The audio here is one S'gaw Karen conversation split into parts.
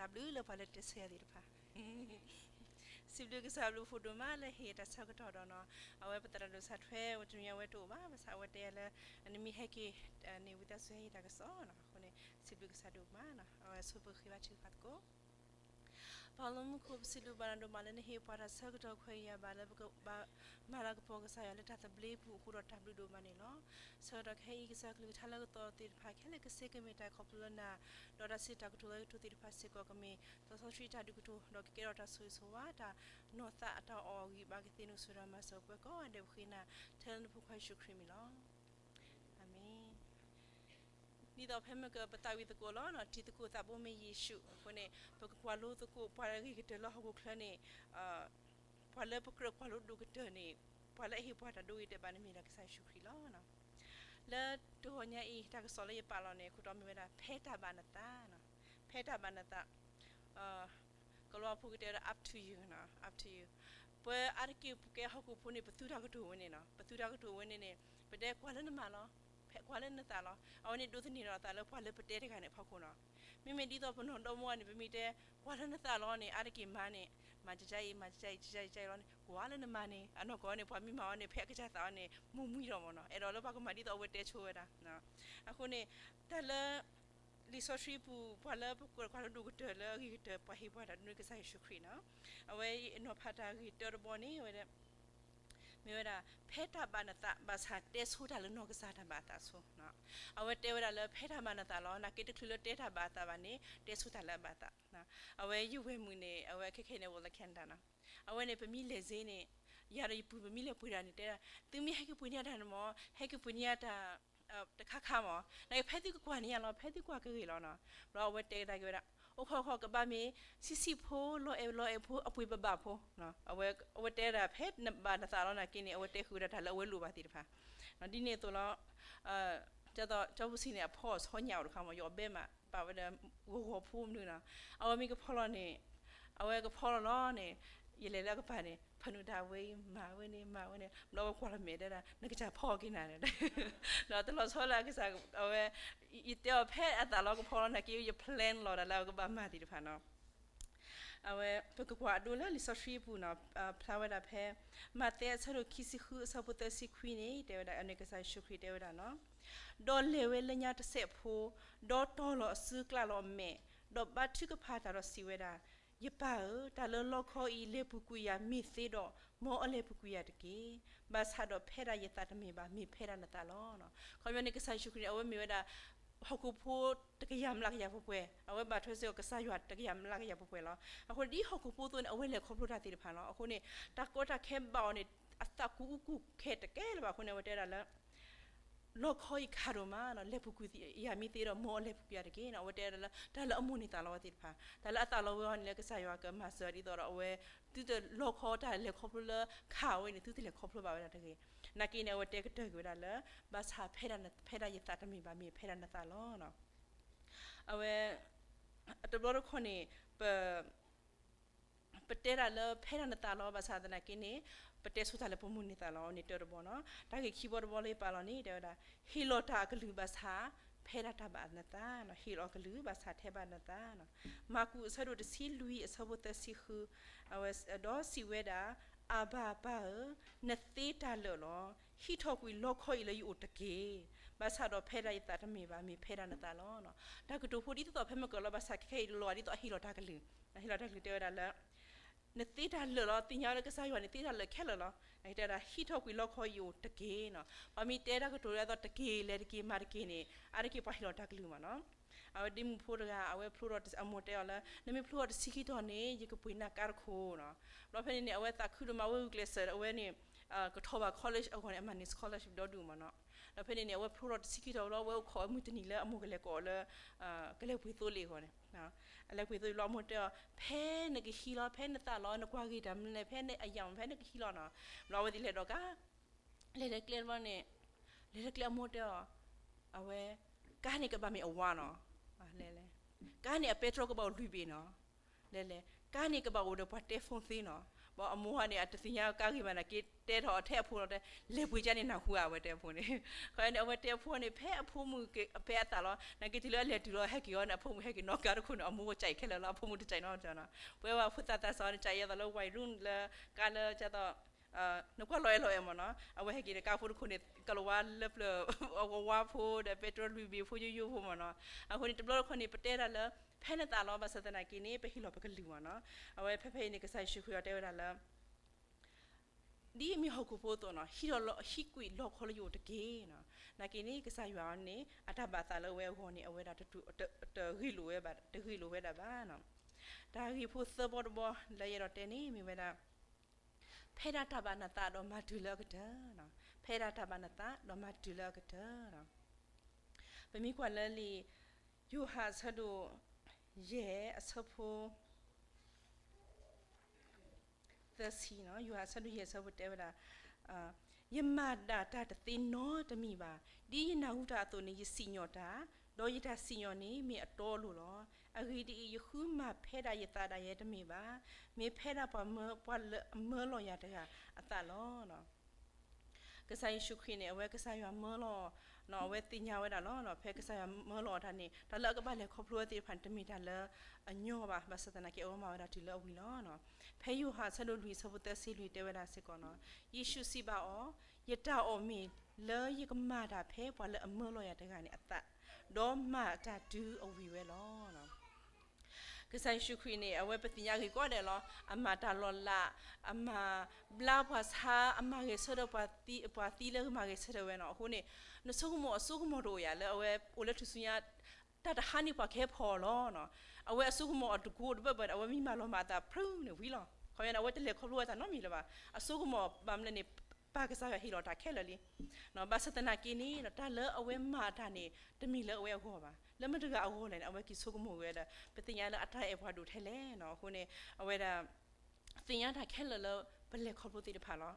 တၢ်ဘျုးလၢပှၤလၢတဲဆၢယၤသ့ၣ်တဖၣ် စံးဘျုးကစၢ်ဘျုးဖှိၣ်ဒိၣ်မးလၢဟ့ၣ်တၢ်ဆၢကတီၢ်ဒီးနီၤ, အဝဲပသရၣ်ဒိၣ်စၢ်ထွဲဝဲတနံၤအဝဲတအိၣ်ဘၣ်, ဘၣ်ဆၣ်အဝဲတဲလၢ နမ့ၢ်ဟဲက့ၤန့ၣ် ဝံသးစူၤဟဲဟ့ၣ်တၢ်ကစီၣ်နီၤ, အဃိန့ၣ် စံးဘျုးကစၢ်ဒိၣ်မးနီၤ, အဝဲဆိပဃ့ဘါထုကဖၣ်သကိး ပၢ်လၢမူခိၣ် ပစံးဘျုးဘၣ်နၤဒိၣ်မးလၢနဟ့ၣ်ပှၤတၢ်ဆၢကတီၢ်ခွဲးယာ်ဘၣ် လၢပကဘၣ်မၤလၤကပီၤကစၢ်ယွၤလၢတၢ်သဘျ့ပူၤအဃိဒီးတၢ်ဘျုးဒိၣ်မးန့ၣ်လီၤ. ဆၢကတီၢ်ခဲအံၤ ကစၢ်ကလုၢ်ကထါလၢကသီသ့ၣ်တဖၣ်ခဲလၢာ်ကစ့ကမ့ၢ်တၢ်ခီဖျိလၢနၤ, ဒီးတၢ်စံးတၢ်ကတိၤလၢကတိၤသ့ၣ်တဖၣ်စ့ၢ်ကီးကမ့ၢ် သီစီဆှံတၢ်ဒုးကတိၤ ဒီးကကဲထီၣ်တၢ်ဆိၣ်ဂ့ၤဆိၣ်ဝါ တၢ်နီၢ်သးအတၢ်အီၣ်အဂံၢ်ဘါကသ့နုာ်ဆိဒီးမၤစၢၤပှၤကိးဂၤဒဲးပဃ့နၤ ထဲလၢနဖိခွါယ့ၣ်ၡူးခရံာ်အမံၤလီၤ. အၤမ့ၣ်. ဒ်သိးဖဲမ့ၢ်ကပသးဝံၣ်သကိးလီၤ, တံၤသကိးသးဘိမ့ၢ်ယ့ၣ်ၡူးအဃိန့ၣ် ပကကွၢ်လိသကိးပှၤဂ့ၤကတၢၢ်လၢဟီၣ်ခိၣ်ချၢန့ၣ်, ပှၤလၢပကြၢးကွၢ်လိဒိၣ်ကတၢၢ်န့ၣ်, ပှၤလၢအဟ့ၣ်ပှၤတၢ်ဒိဂ့ၤတဲာ်ဘၣ်န့ၣ်မ့ၢ်ဒၣ်ကစၢ်ယ့ၣ်ၡူးခရံာ်လီၤ. လၢတဂီၤညါအံၤ တၢ်ကစီၣ်လၢယပာ်လီၤန့ၣ် အခိၣ်တီမ့ၢ်ဝဲဒၣ် ဖဲတၢ်ဘၣ်နသး, ဖဲတၢ်ဘၣ်နသး ကလီၤဝါဖိကတဲဝဲဒၣ် up to you, up to you. ပှၤအါတက့ၢ်ပကဲဟီၣ်ခိၣ်ဖိန့ၣ် ပသူတၢ်ကတိၤဝဲန့ၣ်နီၤ, ပသူတၢ်ကတိၤဝဲန့ၣ်န့ၣ် ပတဲကွၢ်လၢနမၤလီၤ, ဖဲကွၢ်လၢနသးလီၤ. အဝဲန့ၣ်ဒိးသန့ၤဒီးသးလၢပှၤလၢပတဲတဂၤန့ၣ်အဖီခိၣ်နီၤ. မ့မ့ၢ်ဒ်သိးပနီၢ်ဒီမါန့ၣ် ပမ့ၢ်တဲ ကွၢ်လၢနသးလီၤန့ၣ် အါတက့ၢ်မၤန့ၣ် မၤကကါအံၤ မၤကကါအံၤ ကကါအံၤ ကကါအံၤလီၤန့ၣ် ကွၢ်လၢနမၤန့ၣ် အနီၢ်ကီၢ်န့ၣ် ပှၤမ့ၢ်မၤအီၤန့ၣ် ဖဲအကစၢ်သးအီၤန့ၣ် မူမူဒီးမ့ၢ်နီၤ, အဲၣ်ဒိးလၢပှၤကမၤဒ်သိးအဝဲတဲဆိဝဲဒၣ်. အဃိန့ၣ် တၢ်လၢ လံာ်စီဆှံပူၤ ပှၤလၢပကွၢ်လိဒိၣ်ကတၢၢ်လၢအဂ့ၤကတၢၢ် ပှၤဟ့ၣ်ပှၤတၢ်ဒိၣ်န့ၣ်ကစၢ်ယ့ၣ်ၡူးခရံာ်နီၤ. အဝဲအနီၤဖးတၢ်ဂ့ၢ်တၢတဘီန့ၣ် ဝဲ မ့ၢ်ဝဲဒၣ် ဖဲတၢ်ဘၣ်နသး ဘၣ်ဆၣ်တဲဆိတၢ်လၢနီၢ်ကစၢ်တၢ်ဘၣ်အသးဆိ. အဝဲတဲဝဲဒၣ်လၢဖဲတၢ်ဘၣ်နသးလီၤ နာ်က့တချုးလၢတဲတၢ်ဘၣ်အသးဘၣ်န့ၣ် တဲဆိတၢ်လၢအဘၣ်အသး. အဝဲယဝဲၢ်မုၣ်န့ၣ် အဝဲခဲခဲန့ၣ် အဝဲလၢ Canada နီၤ. အဝဲန့ၣ် ပမ့ၢ်လဲၤစ့န့ၣ် ယၤဒီးယပုၢ်ပမ့ၢ်လဲၤပှ့ၤတၢ်န့ၣ် တဲဒၣ် သုမ့ၢ်ဟဲက့ၤပှ့ၤန့ၢ်တၢ်န့ၣ်မ့ၢ် ဟဲက့ၤပှ့ၤန့ၢ်တၢ် တခါခါမ့ၢ် နာ်က့ဖဲသုကကွၢ်န့ၢ်ယၤလီၤ ဖဲသုကွၢ်ကဂ့ၤလီၤနီၤ. ဘျီအဝဲတဲကဒါက့ၤဝဲဒၣ် အိၣ်ခိးခိး ကဘၣ်မ့ၢ် ဆံးဆံးဖိ လီၤအဲၣ်လီၤအဲၣ်ဖိ အပှ့ၤဘၣ်ဘၣ်ဖိ. အဝဲတဲဒၣ်ဖဲနဘၣ်နသးလီၤနာ်က့န့ၣ် အဝဲတဲဃုာ်ဝဲဒၣ်တၢ်လၢအဝဲလိၣ်ဘၣ်သ့ၣ်တဖၣ်. ဒ်န့ၣ်အသိးလီၤ ကၠီပူၤစံန့ၣ် အဖီအီၤဆီညၣ်အိၣ်တခါမ့ၢ် ယအီၣ်ဘဲမး ပာ်ဝဲဒီးဂီၤဂီၤဖိမနုၤနီၤ. အဝဲမ့ၢ်ကဖီလီၤန့ၣ် အဝဲကဖီလီၤလီၤန့ၣ် ယလဲၤလၢအကပၤန့ၣ် ဖးနုာ်တၢ်ဝဲအံၤ မၤဝဲန့ၣ် မၤဝဲန့ၣ် ဘျီဝဲကွၢ်လီၤမဲာ်တဲဒၣ် နကစၢ်ဖီက့ၤနၤန့ၣ် ဒီးတလီၤဆီလၢအကစၢ် အဝဲ ယတဲအီၤဖဲအသးလီၤကဖီလီၤနာ်က့ ယ plan လီၤတၢ်လၢအကဘၣ်မၤသ့ၣ်တဖၣ်နီၤ. အဝဲ ပကကွၢ်အဒိလၢလံာ်စီဆှံအပူၤနီၤ ဖျါဝဲဒၣ်ဖဲ မးသဲအဆၢဒိၣ်ခံဆံဃုအဆၢဖိသၢဆံခွံန့ၣ် တဲဝဲဒၣ် အန့ၣ်ကစၢ်ယ့ၣ်ၡူးခရံာ်တဲဝဲဒၣ်နီၤ ဒီးလဲၤဝဲလၢညါတစဲးဖိ, ဒီးတီၤလီၤအစုကျးလီၤအမဲာ်, ဒီးဘါထုကဖၣ်တၢ်ဒီးစံးဝဲဒၣ်, ယပၢ်ဧၢ, တၢ်လၢလီခီအံၤ လဲၤပူၤကွံာ်ယၤမ့ၢ်သ့ဒီး, မ်အလဲၤပူၤကွံာ်ယၤတက့ၢ်. ဘၣ်ဆၣ်ဒီးဖဲဒၣ်ယသးတမ့ၢ်ဘၣ်, မ့ၢ်ဖဲဒၣ်နသးလီၤ. ခီပညီန့ၣ် ကစၢ်ယ့ၣ်ၡူးခရံာ်န့ၣ် အဝဲမ့ၢ်ဝဲဒၣ် ဟီၣ်ခိၣ်ဖိတကယၤမျးကယၤပှဲၤပှဲၤ, အဝဲဘၣ်ထွဲစ့ၢ်ကီးကစၢ်ယွၤတကယၤမျးကယၤပှဲၤပှဲၤလီၤ. အဃိန့ၣ် ဒ်ဟီၣ်ခိၣ်ဖိအသိးန့ၣ် အဝဲလဲၤခီဖျိတၢ်သ့ၣ်တဖၣ်လီၤ. အဃိန့ၣ် တၢ်ကီတၢ်ခဲဘၣ်အီၤန့ၣ် အသးကူကူခဲတကဲလၢၤဘၣ်အဃိန့ၣ် အဝဲတဲဒၣ်လၢ လီခီအံၤခးဒိၣ်မး, လဲၤပူၤကွံာ်ယၤမ့ၢ်သ့ဒီး မ်အလဲၤပူၤကွံာ်ယၤတက့ၢ်. အဝဲတဲဒၣ်လၢ တၢ်လၢအမိၣ်န့ၢ်သးလီဝဲသ့ၣ်တဖၣ်, တၢ်လၢအသးလီဝဲအီၤန့ၣ်လၢကစၢ်ယွၤကမၤစၢၤဒ်သိးဒီးအဝဲ သုတလီခီတၢ်လဲၤခီဖျိလၢခးဝဲန့ၣ် သုတလဲၤခီဖျိဘၣ်ဝဲဒၣ်တဂ့ၤ. နာ်က့န့ၣ် အဝဲတဲကတၢၢ်ကွံာ်ဝဲဒၣ်လၢ ဘၣ်ဆၣ်ဖဲဒၣ်ယသးတမ့ၢ်ဘၣ်, မ့ၢ်ဖဲဒၣ်နသးလီၤ. အဝဲ တဘျီတခီၣ်န့ၣ် ပ ပတဲဒၣ်လၢဖဲဒၣ်နသးလီၤ ဘၣ်ဆၣ်သနာ်က့န့ၣ် ပတဲဆိတၢ်လၢပမိၣ်န့ၢ်သးလီၤန့ၣ်တၢတဘီနီၤ. တၢ်ဂ့ၢ်ခံဘီတဘီလၢယပာ်လီၤန့ၣ် တဲဝဲဒၣ် ဟ့ၣ်လီၤတၢ်အကလုၢ်ဘၣ်ဆၣ် ဖဲဒၣ်တၢ်ဘၣ်နသး, ဟ့ၣ်လီၤအကလုၢ်ဘၣ်ဆၣ်ထဲဘၣ်နသး. မၢ်ကူးအဆၢဒိၣ်တဆံလွံၢ်အဆၢဖိသၢဆံဃု, အဝဲဒီးစံးဝဲဒၣ်, အၤဘၤပၢ်ဧၢ, နသ့တၢ်လၢာ်လီၤ. ဟံးထီၣ်ကွံာ်လီခီအံၤလၢယအိၣ်တက့ၢ်. ဘၣ်ဆၣ်ဒီးဖဲဒၣ်ယသးတမ့ၢ်ဘၣ်, မ့ၢ်ဖဲဒၣ်နသးလီၤ. တၢ်ကတိၤဖိဒ်သိးသိးဖဲမ့ၢ်ကလီၤ ဘၣ်ဆၣ်ခဲခဲအံၤလီၤဒ်သိးအဟ့ၣ်လီၤတၢ်ကလုၢ်, ဟ့ၣ်လီၤတၢ်ကလုၢ်တဲဝဲဒၣ်လၢ နသ့တၢ်လၢာ်လီၤ, သ့ၣ်ညါလၢကစၢ်ယွၤန့ၣ် သ့တၢ်လၢာ်ခဲလၢာ်လီၤ. တဲဝဲဒၣ် ဟံးထီၣ်ကွံာ်လီခီအံၤအိၣ်တက့ၢ်နီၤ. ပှၤမ့ၢ်တဲတၢ်ကတိၤဒ်သိးတက့ၢ်လဲၣ်တက့ၢ်မၤတက့ၢ်န့ၣ် အါတက့ၢ်ပှၤဟ့ၣ်လီၤတၢ်ကလုၢ်မးနီၤ. အဝဲဒ့မုၣ်ဖိတဂၤ အဝဲဖျိထီၣ်တဆံ, အမိၢ်တဲအီၤလၢ နမ့ၢ်ဖျိထီၣ်တဆံခံတီၤန့ၣ် ယကပှ့ၤနၤကါတခိၣ်နီၤ. ဘျီဖဲန့ၣ်န့ၣ် အဝဲသးခုဒိၣ်မး အဝဲဂုာ်ကျဲးစၢး အဝဲန့ၣ် ကထီၣ်ဘၣ် college အဂီၢ်န့ၣ် အမၤန့ၢ် scholarship ဒီဒူၣ်မးနီၤ. ဒီးဖဲန့ၣ်န့ၣ် အဝဲဖျိထီၣ်တဆံခံတီၤလီၤ အဝဲအိၣ်ခိးအမုၢ်တနံၤလၢအမိၢ်ကလဲၤကိးအီၤလၢ ကလဲၤပှ့ၤသိလ့ၣ်အဂီၢ်န့ၣ် အလဲၤပှ့ၤသိလီၤ အမိၢ်တဲအီၤ ဖဲနကဟံးလီၤ ဖဲနသးလီၤ နကွၢ်ဂ့ၤတၢ်မနုၤလဲၣ် ဖဲနအယၢ် ဖဲနကဟံးလီၤနီၤ. ဘျီအဝဲသ့ၣ်လဲၤဒီးကါ လဲၤလၢကျဲတဘျီန့ၣ် လဲၤလၢကျဲအမိၢ်တဲအီၤ အဝဲ ကါန့ၣ်ကဘၣ်မ့ၢ်အဝါနီၤ. လဲၤလဲၤ ကါန့ၣ်အပဲတြီကဘၣ်အိၣ်လွံၢ်ဘ့ၣ်နီၤ. လဲၤလဲၤ ကါန့ၣ်ကဘၣ်အိၣ်ဒီးပှၤတဲ phone သ့နီၤ. ဘၣ်အမိၢ်ဟါန့ၣ် အတသ့ၣ်ညါကါဂ့ၤဘၣ် နာ်က့တဲထီၣ်အထဲအဖိလီၤတဲ, လဲၤပှ့ၤကါန့ၣ်နၢ်ဟူဧါ အဝဲတဲအဖိန့ၣ်, ခီန့ၣ် အဝဲတဲအဖိန့ၣ် ဖဲအဖိမုၣ်ကဖဲအသးလီၤ, နာ်က့တုၤလၢအလဲၤတုၤလီၤ ဟဲက့ၤအီၤန့ၣ် အဖိမုၣ်ဟဲက့ၤနီၣ်ကါတခိၣ်န့ၣ် အမိၢ်ကစၢ်အံၤခဲလၢာ်လီၤ, အဖိမုၣ်တစၢ်အံၤနီတဂၤနီၤ, ပဝဲပှၤဖိသၣ်သးစၢ်န့ၣ် ကစၢ်အံၤအသးလၢ ဝဲရူၣ် လၢကါလၢကသိး နကွၢ်လီၤအဲၣ်လီၤအဲၣ်မ့ၢ်နီၤ, အဝဲဟဲက့ၤဒီးကါဖိတခိၣ်န့ၣ် ကလီၤဝါလၢပျၢၤ အဝဲဝါဖိဒီး ပဲတြီလွံၢ်ဘ့ၣ်ဖိယိယိဖိမ့ၢ်နီၤ, အဃိန့ၣ် တဘျီတခီန့ၣ် ပတဲဒၣ်လၢ ဖဲနသးလီၤ ဘၣ်ဆၣ်သနာ်က့န့ၣ် ပဟ့ၣ်လီၤပကလုၢ်မ့ၢ်နီၤ, အဝဲဖဲဖဲအံၤန့ၣ် ကစၢ်ယ့ၣ်ၡူးခရံာ်အီၤတဲဝဲဒၣ်လၢ ဒ်မ့ၢ်ဟီၣ်ခိၣ်ဖိအသိးနီၤ, ဟံးထီၣ်လီၤ ဟံးကွံာ်လီခီလၢယအိၣ်တက့ၢ်နီၤ, နာ်က့န့ၣ် ကစၢ်ယွၤန့ၣ် အတၢ်ဘၣ်သးလၢအဝဲအဂီၢ်န့ၣ် အဝဲဒၣ်တတူၢ် တ တဂ့ၢ်လိာ်ဝဲဘၣ် တဂ့ၢ်လိာ်ဝဲဒၣ်ဘၣ်နီၤ, တၢ်ဂ့ၢ်ဖိသၢဘီတဘီလၢယအဲၣ်ဒိးတဲန့ၣ် မ့ၢ်ဝဲဒၣ် ဖဲဒၣ်တၢ်ဘၣ်နသးဒီးမၤတုၤလၢအကတၢၢ်နီၤ, ဖဲဒၣ်တၢ်ဘၣ်နသးဒီးမၤတုၤလၢအကတၢၢ်နီၤ, ပမ့ၢ်ကွၢ်လၢလံာ် ယိၤဟၣ်အဆၢဒိၣ် ယဲၢ်အဆၢဖိ သၢဆံနီၤ, ယိၤဟၣ်အဆၢဒိၣ်ယဲၢ်အဆၢဖိတဲဝဲဒၣ်, ယမၤဒၣ်တၢ်တသ့နီတမံၤဘၣ်, ဒ်ယနၢ်ဟူတၢ်အသိးန့ၣ် ယစံၣ်ညီၣ်တၢ်, ဒီးယတၢ်စံၣ်ညီၣ်န့ၣ်မ့ၢ်အတီအလိၤလီၤ. အဂ့ၢ်ဒ်အံၤ, ယဃုမၤဖဲဒၣ်ယသးဒၣ်ယဲတမ့ၢ်ဘၣ်, မ့ၢ်ဖဲဒၣ်ပှၤမၢ ပှၤလၢအမၢလီၤယၤတဂၤအသးလီၤ. ကစၢ်ယ့ၣ်ၡူးခရံာ်န့ၣ် အဝဲကစၢ်ယွၤမၢလီၤ, အဝဲသ့ၣ်ညါဝဲဒၣ်လီၤ. ဖဲကစၢ်ယွၤမၢလီၤအီၤတၢ်န့ၣ် တၢ်လၢအကဘၣ်လဲၤခီဖျိဝဲသ့ၣ်တဖၣ်န့ၣ် တမ့ၢ်တၢ်လၢအညီဘၣ်, ဘၣ်ဆၣ်သနာ်က့ အဝဲမၤဝဲဒၣ်တုၤလၢအဝံၤလီၤ. ဖဲယိၤဟၣ်အဆၢဒိၣ်လွံၢ်အဆၢဖိသၢဆံလွံၢ်တဲဝဲဒၣ်စ့ၢ်ကီးနီၤ, ယ့ၣ်ၡူးစံးဘၣ်အီၤ, ယတၢ်အီၣ်မ့ၢ်လၢယကမၤတၢ်ဖဲပှၤလၢအမၢလီၤယၤတဂၤန့ၣ်အသး, ဒီးမၤတၢ်တုၤအဝံၤဝဲလီၤ. ကစၢ်ယ့ၣ်ၡူးခရံာ်န့ၣ် အဝဲပသ့ၣ်ညါဂ့ၤကီးဒဲးလီၤ. အမၤတၢ်လီၤလး, အမၤဘျါပှၤဆါ, အမၤဂဲၤဆၢထၢၣ်ပှၤသံ, ပှၤသံလၢမၤဂဲၤဆၢထၢၣ်ဝဲနီၤ. အဃိန့ၣ် နဆိကမိၣ်အစိကမီၤတအိၣ်ယၤလၢအဝဲအိၣ်လၢထူၣ်စုညါ တၢ်တဟါန့ၣ်ပှၤကဟဲဖီၣ်အီၤလီၤ. အဝဲအစိကမီၤအတကိးတဘၢၣ်ဘၢၣ်န့ၣ် အဝဲမ့ၢ်မၤလီၤမၤအသးဖုန့ၣ်ဝံၤလီၤ. ခီပညီန့ၣ် အဝဲတလဲၤခီဖျိဝဲတၢ်နီတမံၤလၢၤဘၣ်. အစိကမီၤဘၣ်မနုၤလဲၣ်န့ၣ် ပၢ်ကစၢ်ယွၤဟ့ၣ်လီၤတၢ်ခဲလၢာ်လံ. ဘၣ်ဆၣ်သနာ်က့န့ၣ် တၢ်လၢအဝဲမၤတၢ်န့ၣ် တမ့ၢ်လၢအဝဲအဂီၢ်ဘၣ်. လၢမတၤတဂၤအဂီၢ်လဲၣ်န့ၣ် အဝဲက့ၤဆိကမိၣ်ဝဲဒီး ပသ့ၣ်ညါလၢအတၢ်အဲၣ်ပှၤဒိၣ်ထဲလဲၣ်နီၤ. အဃိန့ၣ် အဝဲဒၣ် သ့ၣ်ညါတၢ်ခဲလၢာ်လၢပလဲၤခီဖျိသ့ၣ်တဖၣ်လီၤ.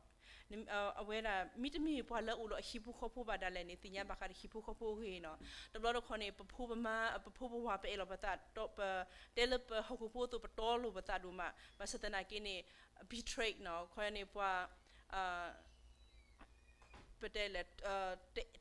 အဝဲဒၣ် မ့တမ့ၢ်ပှၤလၢအအိၣ်လၢအဟံၣ်ဖိဃီဖိဘၣ်ဒၣ်လဲာ်န့ၣ် သ့ၣ်ညါဘၣ်ဃးဒီးဟံၣ်ဖိဃီဖိအဂ့ၢ်နီၤ. တဘျီတခီန့ၣ် ပဖိပမါ ပဖိပဝၤ ပအဲၣ်လီၤပသး ပတဲလၢပဟီၣ်ခိၣ်ဖိအသိး ပတီလိာ်ပသးဒိၣ်မး, ဘၣ်ဆၣ်သနာ်က့န့ၣ် betray နီၤ, ခီန့ၣ်ပှၤ ပတဲလဲၣ်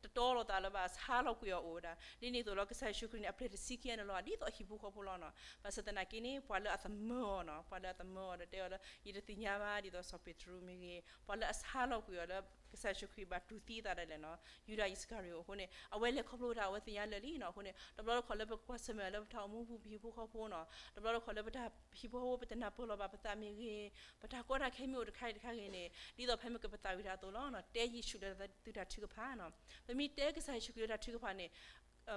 တတီလိာ်သးလၢၤဘၣ် ဆါလီၤကွံာ်အီၤအိၣ်ဝဲဒၣ်. ဒ်န့ၣ်အသိးလီၤ ကစၢ်ယ့ၣ်ၡူးခရံာ်န့ၣ် အပျဲၢ်တဆံခံဂၤန့ၣ်လီၤ ဒ်သိးအဟံၣ်ဖိဃီဖိလီၤနီၤ. ဘၣ်ဆၣ်သနာ်က့န့ၣ် ပှၤလၢအသမၢအီၤနီၤ, ပှၤလၢအသမၢအီၤဒီးတဲအီၤလၢ ယတသ့ၣ်ညါဘၣ် ဒ်သိးစီၤပ့းတရူးမ့ၢ်ဂ့ၤ, ပှၤလၢအဆါလီၤကွံာ်အီၤလၢ ကစၢ်ယ့ၣ်ၡူးခရံာ်ဘၣ်တူၢ်သံအသးဒၣ်လဲာ်နီၤ, ယူဒၤအံၣ်စကၤရံၤအိၣ်အဃိန့ၣ် အဝဲလဲၤခီဖျိဝဲဒၣ် အဝဲသ့ၣ်ညါလၢာ်လံနီၤ. အဃိန့ၣ် တဘျီတခီၣ်လၢပကွၢ်ဆၢၣ်မဲာ်လၢပတၢ်အိၣ်မူပူၤ ပဟံၣ်ဖိဃီဖိနီၤ, တဘျီတခီၣ်လၢပတၢ်ဟံၣ်ဖိဃီဖိ ပတနၢ်ပၢၢ်လီၤဘၣ်ပသးမ့ၢ်ဂ့ၤ, ပတၢ်ကီတၢ်ခဲမ့ၢ်အိၣ်တခါဂ့ၤတခါဂ့ၤန့ၣ် ဒ်သိးဖဲမ့ၢ်ကပသးဝံၣ်တၢ်အသိးလီၤ, တဲယ့ၣ်ၡူးလၢသုတၢ်ထုကဖၣ်နီၤ. ပမ့ၢ်တဲကစၢ်ယ့ၣ်ၡူးခရံာ်လၢတၢ်ထုကဖၣ်န့ၣ်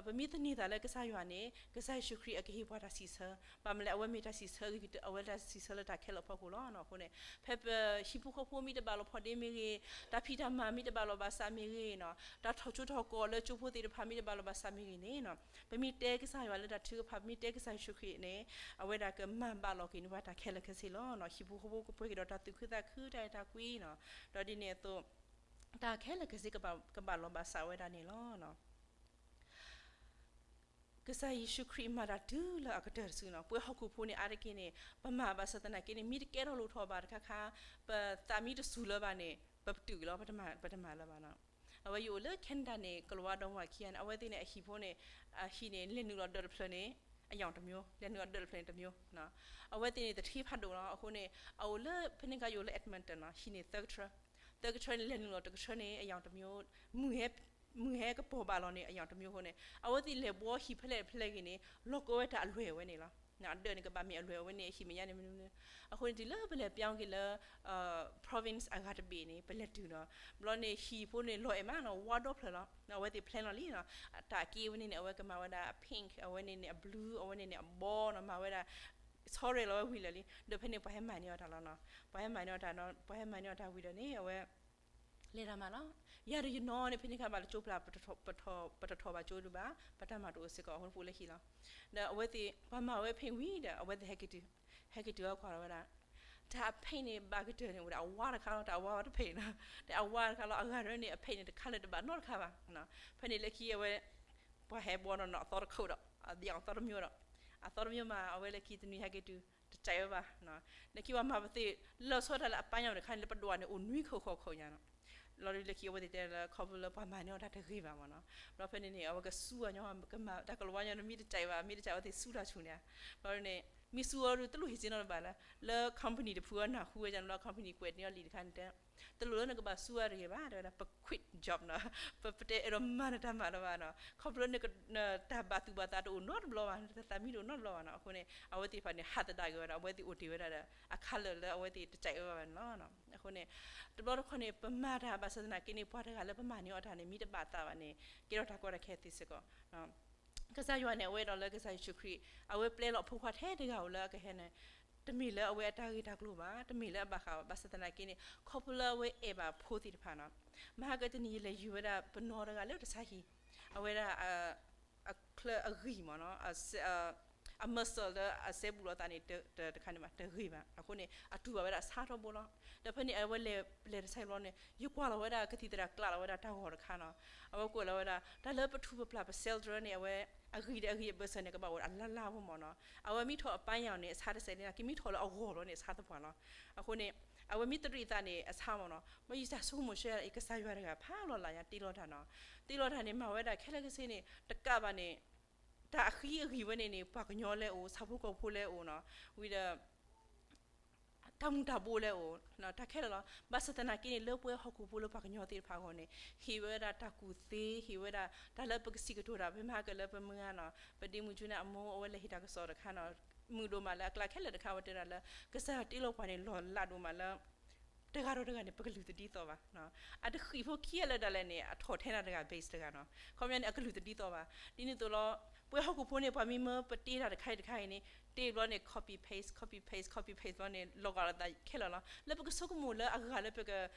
ပမ့ၢ်သန့ၤသးလၢကစၢ်ယွၤန့ၣ် ကစၢ်ယ့ၣ်ၡူးခရံာ်အကဟ့ၣ်ပှၤတၢ်စံးဆၢ, ဘၣ်မနုၤလဲၣ် အဝဲမ့ၢ်တၢ်စံးဆၢဂ့ၤ အဝဲတၢ်စံးဆၢလၢတၢ်ခဲလၢာ်အဖီခိၣ်လီၤ. အဃိန့ၣ် ဖဲပဟံၣ်ဖိဃီဖိမ့ၢ်တဘၣ်လီၤဖီဒ့မ့ၢ်ဂ့ၤ, တၢ်ဖံးတၢ်မၤမ့ၢ်တဘၣ်လီၤဘၣ်စးမ့ၢ်ဂ့ၤနီၤ, တၢ်ထီၣ်ကၠိထီၣ်ကီၢ်လၢကၠိဖိသ့ၣ်တဖၣ်မ့ၢ်တဘၣ်လီၤဘၣ်စးမ့ၢ်ဂ့ၤန့ၣ်နီၤ, ပမ့ၢ်တဲကစၢ်ယွၤလၢတၢ်ထုကဖၣ် ပမ့ၢ်တဲကစၢ်ယ့ၣ်ၡူးခရံာ်န့ၣ် အဝဲဒၣ်ကမၤဘၣ်လီၤက့ၤန့ၢ်ပှၤတၢ်ခဲလၢာ်ခဲဆ့လီၤ. ဟံၣ်ဖိဃီဖိကပှဲၤက့ၤဒီးတၢ်သူၣ်ခုသးခု တၢ်အဲၣ်တၢ်ကွံနီၤ, ဒီးဒ်န့ၣ်အသိး တၢ်ခဲလၢာ်ခဲဆ့ကဘၣ်လီၤဘၣ်စးဝဲဒၣ်န့ၣ်လီၤ. ကစၢ်ယ့ၣ်ၡူးခရံာ်မၤတၢ်တုၤလၢအကတၢၢ်တစုနီၤ, ပဝဲဟီၣ်ခိၣ်ဖိန့ၣ် အါတက့ၢ်န့ၣ် ပမၤဘၣ်ဆၣ်သနာ်က့န့ၣ် မ့ၢ်တကဲထီၣ်လိၣ်ထီၣ်ဘၣ်တခါခါ, ပသးမ့ၢ်တစူၤလၢၤဘၣ်န့ၣ် ပပတုာ်လီၤ, ပတမၤလၢၤဘၣ်နီၤ. အဝဲယအိၣ်လၢ Canada န့ၣ် ကလၤဝါဒီမါဝၤခံဂၤန့ၣ် အဝဲသ့ၣ်န့ၣ် အဟံၣ်ဖိန့ၣ် အဟံၣ်န့ၣ် လဲၤနုာ်လီၤဒၢးတဖျၢၣ်န့ၣ် အရောင်တစ်မျိုး, လဲၤနုာ်လီၤဒၢးတဖျၢၣ်န့ၣ်တစ်မျိုးနီၤ. အဝဲသ့ၣ်န့ၣ် သူဌေးဖးဒိၣ်လီၤ. အဃိန့ၣ် အအိၣ်လၢ ဖဲန့ၣ်အခါယအိၣ်လၢ Edmonton နီၤ, ဟံၣ်န့ၣ်သၢကထၢ, သၢကထၢန့ၣ် လဲၤနုာ်လီၤတကထၢန့ၣ် အရောင်တစ်မျိုး, မုၢ်ဟဲ မုၢ်ဟဲကပီၤဘၣ်လီၤန့ၣ် အရောင်တစ်မျိုးအဃိန့ၣ် အဝဲသ့ၣ်လဲၤဘှီဟံၣ်ဖဲလဲၣ်တဖဲလဲၣ်ဂ့ၤန့ၣ် လီၤကီဝဲတၢ်အလွဲၢ်အဝဲန့ၣ်လီၤ. အဒၢးန့ၣ် ကဘၣ်မ့ၢ်အလွဲၢ်အဝဲန့ၣ် အဟံၣ်မဲာ်ညါန့ၣ်မနုၤမနုၤ. အဃိန့ၣ် တုၤလၢပလဲၤပျီက့ၤလၢ province အဂၤတဘ့ၣ်န့ၣ် ပလဲၤတုၤနီၤ, ဘျီန့ၣ် ဟံၣ်ဖိန့ၣ် လီၤအဲၣ်မးနီၤ, ဝါဒီဖျၢၣ်လီၤ. အဝဲသ့ၣ် plan လီၤလံနီၤ, တၢ်က့အဝဲန့ၣ်န့ၣ် အဝဲကမၤဝဲဒၣ် pink, အဝဲန့ၣ်န့ၣ် အ blue, အဝဲန့ၣ်န့ၣ် အဘီနီၤ, မၤဝဲဒၣ် ဆီရဲၣ်လီၤဝဲဝံၤလၢာ်လံ. ဒီးဖဲန့ၣ် ပှၤဟဲမၤန့ၢ်အီၤတၢ်လီၤနီၤ, ပှၤဟဲမၤန့ၢ်အီၤတၢ်နီၤ, ပှၤဟဲမၤန့ၢ်အီၤတၢ်ဝံၤဒီးန့ၣ် အဝဲ လဲၤတၢ်မၤလီၤ. ယၤဒီးယနီၤန့ၣ် ဖဲန့ၣ်အခါဘၣ်လၢကၠိဖျါ ပတထီၣ်ဘၣ်ကၠိဒုးဘၣ်, ပတၢ်မၤတအိၣ်စ့ၢ်ကီး အဃိန့ၣ်ပအိၣ်လၢဟံၣ်လီၤ. ဒီးအဝဲသ့ၣ် ပှၤမၤဝဲ paint ဝံၤဒီး အဝဲသ့ၣ်ဟဲက့ၤတုၤ, ဟဲက့ၤတုၤအကွၢ်လီၤဝဲဒၣ် တၢ်အ paint န့ၣ် ဘၣ်ကတၢၢ်န့ၣ် အိၣ်ဒီးအဝါတခါလီၤ, တၢ်အဝါဝဲတ paint နီၤ, တၢ်အဝါတခါလီၤ. အဂၤတရၢန့ၣ် အ paint န့ၣ် တခါလၢၤတဘၣ်နီတခါဘၣ်. ဖဲန့ၣ်လၢခံအဝဲ ပှၤဟဲဘှီနီၤနီၤ အသီတခိၣ်ဒီး အသီတမျိုးဒီး အသီတမျိုးမး အဝဲလၢခံတနွံဟဲက့ၤတုၤ တစဲးဝဲဘၣ်. လၢခံပှၤမၤပသ့ၣ်လီၤဆီတၢ်လၢအပၢ်ညါတခါန့ၣ် လၢပဒိၣ်န့ၣ် အိၣ်နွံခိၣ်ဃိးခိၣ်ညါနီၤ. လီၤဒုးလၢခံအဝဲသ့ၣ်တဲလၢ ခီဖျိလၢပှၤမၤန့ၢ်အီၤတၢ်တဂ့ၤဘၣ်မ့ၢ်နီၤ. ဘျီဖဲန့ၣ်န့ၣ် အဝဲကစူၢ်အီၤညီ ကမၤတၢ်ကလီၤဝါညီ မ့ၢ်တစဲးဘၣ် မ့ၢ်တစဲးအဝဲသ့ၣ်စူၢ်တၢ်ဆူၣ်န့ၣ်. ဘျီန့ၣ် မ့ၢ်စူၢ်အီၤဒုးတလိၣ်ဟံးစ့နီတဘ့ၣ်လၢ လၢ company တဖုအနၢ်ဟူဝဲန့ၣ်လီၤ company ကွဲးန့ၢ်အီၤလံာ်တခါန့ၣ်တဲ တလိၣ်လၢနကဘၣ်စူၢ်အါတဂ့ၤဘၣ် တဲဝဲဒၣ် ပ quit job နီၤ, ပ ပတဲအဲၣ်ဒိးမၤနတၢ်မၤလၢၤဘၣ်နီၤ, ခီဖျိလၢနတၢ်ဘၣ်သူၣ်ဘၣ်သးတအိၣ်နီတဘျီဘၣ် နတၢ်သးမံတအိၣ်နီတဘျီဘၣ်နီၤ. အဃိန့ၣ် အဝဲသ့ၣ်တဖၣ်န့ၣ် ဟးသဒၣ်က့ၤဝဲဒၣ် အဝဲသ့ၣ်အိၣ်တ့ၢ်ဝဲဒၣ်ဒီး အ color လၢအဝဲသ့ၣ်တစဲးဝဲဘၣ်န့ၣ်လီၤ. အဃိန့ၣ် တဘျီတခီန့ၣ် ပမၤတၢ်ဘၣ်ဆၣ်သနာ်က့န့ၣ် ပှၤတဂၤလၢပမၤန့ၢ်အီၤတၢ်န့ၣ် မ့ၢ်တဘၣ်သးဘၣ်န့ၣ် ကဲထီၣ်တၢ်ကီတၢ်ခဲသ့စ့ၢ်ကီး ကစၢ်ယွၤန့ၣ် အဝဲဒီးလၢကစၢ်ယ့ၣ်ၡူးခရံာ် အဝဲပျဲလီၤအဖိခွါထဲတဂၤဧိၤလၢအကဟဲန့ၣ် တမ့ၢ်လၢအဝဲအတၢ်ဂ့ၢ်တၢ်ကျိၤဘၣ်, တမ့ၢ်လၢအဘၣ်ဃးဘၣ်, ဘၣ်ဆၣ်သနာ်က့န့ၣ် ခီဖျိလၢအဝဲအဲၣ်ဘၣ်ဖိသ့ၣ်တဖၣ်နီၤ, မဟါကတနံၤယလဲၤယုၤဝဲဒၣ်ပနီတဂၤလၢတဆါဟံၣ်, အဝဲဒၣ် အချၢအဂံၢ်မ့ၢ်နီၤ, အ muscle လၢအစဲဘူးလိာ်သးန့ၣ် တခါန့ၣ်ဘၣ် တဂ့ၤဘၣ်. အဃိန့ၣ် အတူၢ်ဘၣ်ဝဲဒၣ်ဆါထီဘိလီၤ. ဒီးဖဲန့ၣ် အဝဲလဲၤ လဲၤတဆါဟံၣ်ဘျီန့ၣ် ယကွၢ်လီၤဝဲဒၣ်ကသံၣ်သရၣ်ကျးလီၤဝဲဒၣ်တၢ်ဂီၤတခါနီၤ, အဝဲကွဲးလီၤဝဲဒၣ် တၢ်လၢပထူးပပျၢ် ပ cell တြၢန့ၣ် အဝဲ အဂံၢ်ဒီးအဂံၢ်အဘၢၣ်စၢၤန့ၣ် ကဘၣ်အိၣ်အလါလါဖိမ့ၢ်နီၤ, အဝဲမ့ၢ်ထီၣ်အပၢ်ညါန့ၣ် အဆါတစဲးန့ၣ် ကမ့ၢ်ထီၣ်လၢအဂီၢ်လီၤန့ၣ် အဆါသပှၢ်လီၤ. အဃိန့ၣ် အဝဲမ့ၢ်တရံးသးန့ၣ် အဆါမ့ၢ်နီၤ, မ့ၢ်ယတၢ်ဆိကမိၣ်ရှဲ ကစၢ်ယွၤတဂၤဖးလီၤလၢ်ညါတ့လီၤတၢ်နီၤ, တ့လီၤတၢ်န့ၣ် မၤဝဲဒၣ်ခဲလၢာ်ခဲဆ့န့ၣ် တကးဘၣ်န့ၣ် တၢ်အဃံအဂံၢ်ဝဲန့ၣ်န့ၣ် ပှၤကညီလဲၤအိၣ် ဆၣ်ဖိကီၢ်ဖိလဲၤအိၣ်နီၤ, ဝံၤဒီး တၢ်မူၤတၢ်ဘှီးလဲၤအိၣ် တၢ်ခဲလၢာ်လီၤ. ဘၣ်ဆၣ်သနာ်က့န့ၣ် လၢပဝဲဟီၣ်ခိၣ်ဖိလၢပှၤကညီသ့ၣ်တဖၣ်အဂီၢ်န့ၣ် ဟ့ၣ်ဝဲဒၣ်တၢ်ကူၣ်သ့ ဟ့ၣ်ဝဲဒၣ် တၢ်လၢပကစံးကတိၤတၢ် ပမ့ၢ်ဟးက့ၤလၢပမုၢ်ဂၤနီၤ, ပဒ့မုၣ်ကၠူန့ၣ်အမိၢ် အဝဲလဲၤဟ့ၣ်တၢ်ကစီၣ်တခါနီၤ, မုာ်ဒိၣ်မးလၢအကျါခဲလၢာ်တခါ အဝဲတဲဒၣ်လၢ ကစၢ်ယွၤတ့လီၤပှၤန့ၣ် လီၤလးဒိၣ်မးလၢ တဂၤဒီးတဂၤန့ၣ် ပကလုၢ်တဒ်သိးဘၣ်. အတဃံးဖိခံဂၤလၢာ်ဒၣ်လဲာ်န့ၣ် အထီၣ်ထဲနၤတဂၤ base တဂၤနီၤ, ခီပညီန့ၣ် အကလုၢ်တဒ်သိးဘၣ်. ဒ်န့ၣ်အသိးလီၤ ပဝဲဟီၣ်ခိၣ်ဖိန့ၣ် ပှၤမ့ၢ်မၢပတ့တၢ်တခါအံၤတခါအံၤန့ၣ် တ့ဘျီန့ၣ် copy paste copy paste copy paste ဘျီန့ၣ် လီၤဂာ်လိာ်သးခဲလၢာ်လီၤ. လၢပကဆိကမိၣ်လၢအဂၤလၢပက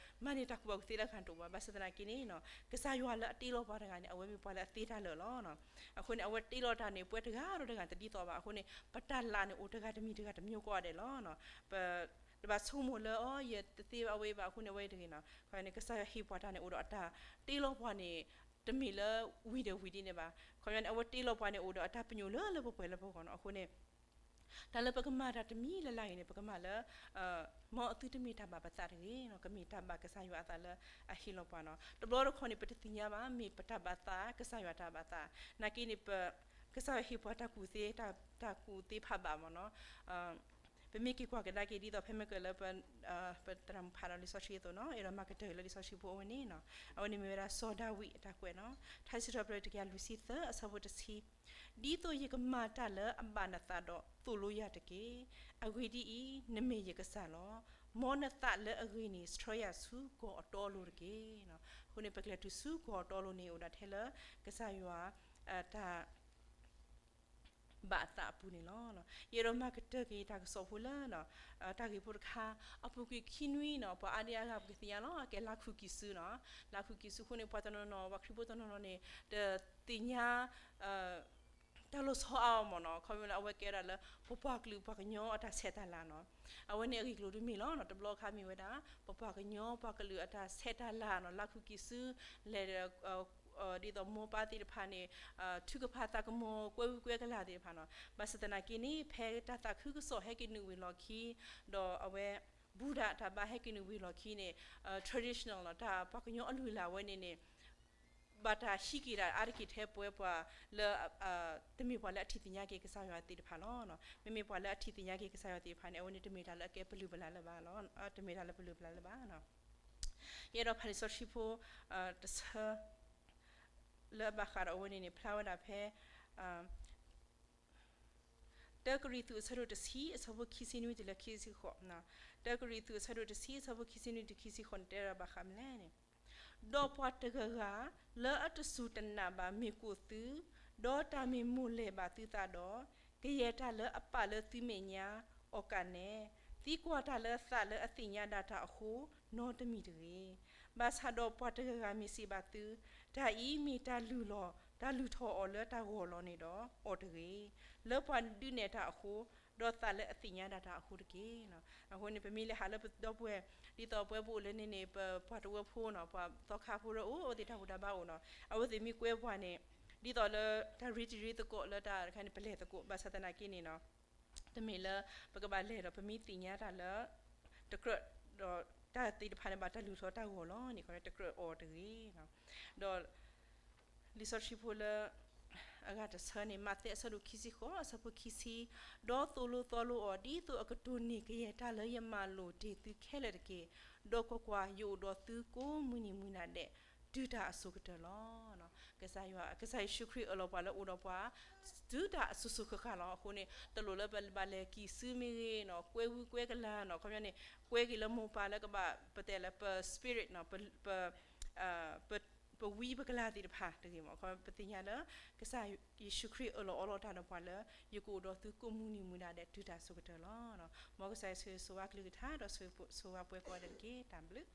မၤန့ၢ်တၢ်ကူၣ်ဘၣ်ကူၣ်သ့လၢအဂၤတအိၣ်ဘၣ်. ဘၣ်ဆၣ်သနာ်က့န့ၣ် ကစၢ်ယွၤလၢအတ့လီၤပှၤတဂၤန့ၣ် အဝဲမ့ၢ်ပှၤလၢအသ့တၢ်လၢာ်လီၤ. အဃိန့ၣ် အဝဲတ့လီၤတၢ်န့ၣ် ပဝဲတဂၤဒီးတဂၤတဒ်သိးဘၣ်. အဃိန့ၣ် ပတၢ်လၢ်န့ၣ် အိၣ်တဂၤတမံၤတဂၤတမျိုးကိးဂၤဒဲးလီၤ. ပ တဘၣ်ဆိကမိၣ်လၢ အီ ယတသ့ဘၣ်ဝဲဘၣ်အဃိန့ၣ် အဝဲတဂ့ၤနီၤ. ခီန့ၣ် ကစၢ်ယွၤဟ့ၣ်ပှၤတၢ်န့ၣ် အိၣ်ဒီးအတၢ်တ့လီၤပှၤန့ၣ် တမ့ၢ်လၢဝံၤဒီးဝံၤဒ်န့ၣ်ဘၣ်. ခီန့ၣ် အဝဲတ့လီၤပှၤန့ၣ် အိၣ်ဒီးအတၢ်ပညိၣ်လၢလၢပှဲၤပှဲၤလၢပဂီၢ်နီၤ. အဃိန့ၣ် တၢ်လၢပကမၤတၢ်တမံၤလၢ်လၢ်အံၤန့ၣ် ပကမၤလၢ မ်အသုတမ့ၢ်တၢ်ဘၣ်ပသးတဂ့ၤနီၤ, ကမ့ၢ်တၢ်ဘၣ်ကစၢ်ယွၤအသးလၢအဟ့ၣ်လီၤပှၤနီၤ. တဘျီတခီန့ၣ် ပတသ့ၣ်ညါဘၣ် မ့ၢ်ပတၢ်ဘၣ်သး ကစၢ်ယွၤတၢ်ဘၣ်သး နာ်က့န့ၣ် ပ ကစၢ်ယွၤဟ့ၣ်ပှၤတၢ်ကူၣ်သ့ တၢ်ကူၣ်သ့ဖးဘၣ်မ့ၢ်နီၤ. ပမ့ၢ်က့ၤကွၢ်ကဒါက့ၤ ဒ်သိးဖဲမ့ၢ်ကလၢပ ပသရၣ်မုၣ်ဖးဒီးလံာ်စီဆှံအသိးနီၤ, အဲၣ်ဒိးမၤကတၢၢ်လၢလံာ်စီဆှံအသိးနီၤ, အဝဲန့ၣ်မ့ၢ်ဝဲဒၣ်စီၤဒၤဝံးအတၢ်ကွဲးနီၤ, ထါစံးထီၣ်ပတြၢၤတကယၤလွံၢ်ဆံသၢ အဆၢဖိတဆံ ဒ်သိးယကမၤတၢ်လၢအဘၣ်နသးဒီး သိၣ်လိယၤတက့ၢ်. အဂ့ၢ်ဒ်အံၤ, နမ့ၢ်ယကစၢ်လီၤ. မ်နသးလၢအဂ့ၤန့ၣ် ဆှၢယၤဆူကီၢ်အတီအလိၤတက့ၢ်. အဃိန့ၣ် ပကလဲၤတုၤဆူကီၢ်အတီအလိၤန့ၣ် အိၣ်ဒၣ်ထဲလၢ ကစၢ်ယွၤ တၢ် ဘၣ်အသးအပူၤန့ၣ်လီၤ. ယအဲၣ်ဒိးမၤကတၢၢ်က့ၤတၢ်ကစီၣ်ဖိလၢ တၢ်ဂ့ၢ်ဖိတခါ အပူၤကွံာ်ခံနွံနီၤ, ပှၤအါဒံအါဂၤပကသ့ၣ်ညါလီၤ, အကဲလါခုၣ်ကံၢ်စုနီၤ, လါခုၣ်ကံၢ်စုအဃိန့ၣ် ပှၤတနီၤနီၤ ပှၤခရံာ်ဖိတနီၤနီၤန့ၣ် တသ့ၣ်ညါ တၢ်လီၤဆီအါအီၤမ့ၢ်နီၤ, ခီဖျိလၢအဝဲကဲဒၣ်လၢ ပပှၤကလုာ်ပှၤကညီအတၢ်ဆဲးတၢ်လၤနီၤ, အဝဲန့ၣ်အဂ့ၢ်ကျိၤဒုးမ့ၢ်လီၤနီၤ, တဘျီခါမ့ၢ်ဝဲဒၣ် ပပှၤကညီပှၤကလုာ်အတၢ်ဆဲးတၢ်လၤနီၤ, လါခုၣ်ကံၢ်စု လဲၤဒီး ဒ်သိးမိၢ်ပၢ်သ့ၣ်တဖၣ်န့ၣ် ထုကဖၣ်သးကမီၤ ကွဲဝံကွဲကလၤသ့ၣ်တဖၣ်နီၤ, ဘၣ်ဆၣ်သနာ်က့န့ၣ် ဖဲတၢ်သးခုကစီၣ်ဟဲက့ၤနုာ်ဝံၤလီၢ်ခံ ဒီးအဝဲ ဘူၣ်ဒၣ်တၢ်ဘါဟဲက့ၤနုာ်ဝံၤလီၢ်ခံန့ၣ် traditional လီၤ, တၢ်ပှၤကညီအလုၢ်အလၢ်ဝဲန့ၣ်န့ၣ် ဘၣ်တၢ်ဟံးက့ၤဒၣ်အါတက့ၢ်ထဲပဝဲပှၤလၢ တမ့ၢ်ပှၤလၢအထံၣ်သ့ၣ်ညါက့ၤကစၢ်ယွၤသ့ၣ်တဖၣ်လီၤ. မ့မ့ၢ်ပှၤလၢအထံၣ်သ့ၣ်ညါက့ၤကစၢ်ယွၤသ့ၣ်တဖၣ်န့ၣ် အဝဲန့ၣ်တမ့ၢ်တၢ်လၢအကဲပလုၢ်ပလၢ်လၢၤဘၣ်လီၤ, တမ့ၢ်တၢ်လၢပလုၢ်ပလၢ်လၢၤဘၣ်. ယအဲၣ်ဒိးဖးလံာ်စီဆှံဖိ တဆၢ လၢအဘၣ်ဃးဒီးအဝဲန့ၣ်န့ၣ် ဖျါဝဲဒၣ်ဖဲ တၢကရံၣ်သူးအဆၢဒိၣ်တဆံ အဆၢဖိခံဆံနွံတုၤလၢခံဆံဃိး, တၢကရံၣ်သူးအဆၢဒိၣ်တဆံ အဆၢဖိခံဆံနွံတုၤခံဆံဃိးန့ၣ် တဲဝဲဒၣ်ဘၣ်ဃးမနုၤလဲၣ်န့ၣ်, ဒီးပှၤတဂၤဂၤ လၢအတစူၢ်တနာ်ဘၣ်မ့ၢ်ကိၣ်သု, ဒီးတၢ်မ့ၢ်မိၢ်လဲၢ်ဘၣ်သုသးဒီး, ကယဲၢ်တၢ်လၢအပာ်လၢသုမဲာ်ညါ အီၣ်ကးနဲ, သံကွၢ်တၢ်လၢသးလၢအသ့ၣ်ညါဒၣ်တၢ်အဃိ နီတမံၤတဂ့ၤ. ဘၣ်ဆၣ်ဒီးပှၤတဂၤဂၤမ့ၢ်စံးဘၣ်သု, တၢ်အံၤမ့ၢ်တၢ်လုၢ်လီၤ တၢ်လုၢ်ထီၣ်အီၤလၢတၢ်ဂီၤလီၤန့ၣ်ဒီး အီၣ်တဂ့ၤ, လၢပှၤဒုးနဲၣ်တၢ်အဃိ, ဒီးသးလၢအသ့ၣ်ညါဒၣ်တၢ်အဃိတက့ၢ်. အဃိန့ၣ် ပမ့ၢ်လဲၤဟးလၢပဒီပုၢ်ဝဲၢ် ဒ်သိးပဝဲပအိၣ်လၢန့ၣ်န့ၣ် ပပှၤတဝၢဖိနီၤ, ပှၤသီခါဖိရၢအိၣ် အဝဲသ့ၣ်တၢ်ဘူၣ်တၢ်ဘါအိၣ်နီၤ, အဝဲသ့ၣ်မ့ၢ်ကွဲပှၤန့ၣ် ဒ်သိးလၢတၢ်ရ့တံၤရ့သကိးလၢတၢ်တခါန့ၣ် ပလဲၤသကိး ဘၣ်ဆၣ်သနာ်က့န့ၣ်နီၤ တမ့ၢ်လၢပကဘၣ်လဲၤဒီးပမ့ၢ်သ့ၣ်ညါတၢ်လၢ တကြၢးဒီးတၢ်သ့ၣ်တဖၣ်န့ၣ်ဘၣ်တၢ်လုၢ်ထီၣ်တၢ်ဂီၤလီၤန့ၣ် တကြၢးအီၤတဂ့ၤ. ဒီး လံာ်စီဆှံဖိလၢ အဂၤတဆၢန့ၣ် မးသဲအဆၢဒိၣ်ခံဆံဃိး အဆၢဖိခံဆံ, ဒီးသိၣ်လိသီလိအီၤ ဒ်သိးအကတိၢ်န့ၢ်ကယဲၢ်တၢ်လၢယမၤလိာ်တ့ၢ်သုခဲလၢာ်တက့ၢ်. ဒီးကွၢ်ကွၢ်, ယအိၣ်ဒီးသုကိးမုၢ်နံၤမုၢ်နၤဒဲး တုၤတၢ်အစိၤကတၢၢ်လီၤ. ကစၢ်ယွၤ, ကစၢ်ယ့ၣ်ၡူးခရံာ်အၢၣ်လီၤပှၤလၢအိၣ်ဒီးပှၤ တုၤတၢ်အစိၤစိၤဃၣ်ဃၣ်လီၤ. အဃိန့ၣ် တလိၣ်လၢပဘၣ်လဲၤကံၢ်စုမ့ၢ်ဂ့ၤနီၤ, ကွဲဝံကွဲကလၤနီၤ, ခီပညီန့ၣ် ကွဲက့ၤလၢမိၢ်ပၢ်လၢကဘၣ်ပတဲလၢပ spirit နီၤ, ပ ပ ပဝံပကလၤသ့ၣ်တဖၣ်တဂ့ၤမး. ခီပညီ ပသ့ၣ်ညါလၢ ကစၢ်ယ့ၣ်ၡူးခရံာ်အၢၣ်လီၤအီလီၤတၢ်ဒီးပှၤလၢ ယကအိၣ်ဒီးသုကိးမုၢ်နံၤမုၢ်နၤဒဲး တုၤတၢ်စိၤကတၢၢ်လီၤ. မ်ကစၢ်ယွၤဆိၣ်ဂ့ၤဆိၣ်ဝါကလုၢ်ကထါ ဒီးဆိၣ်ဂ့ၤဆိၣ်ဝါပှၤကိးဂၤဒဲးတက့ၢ်. တၢ်ဘျုး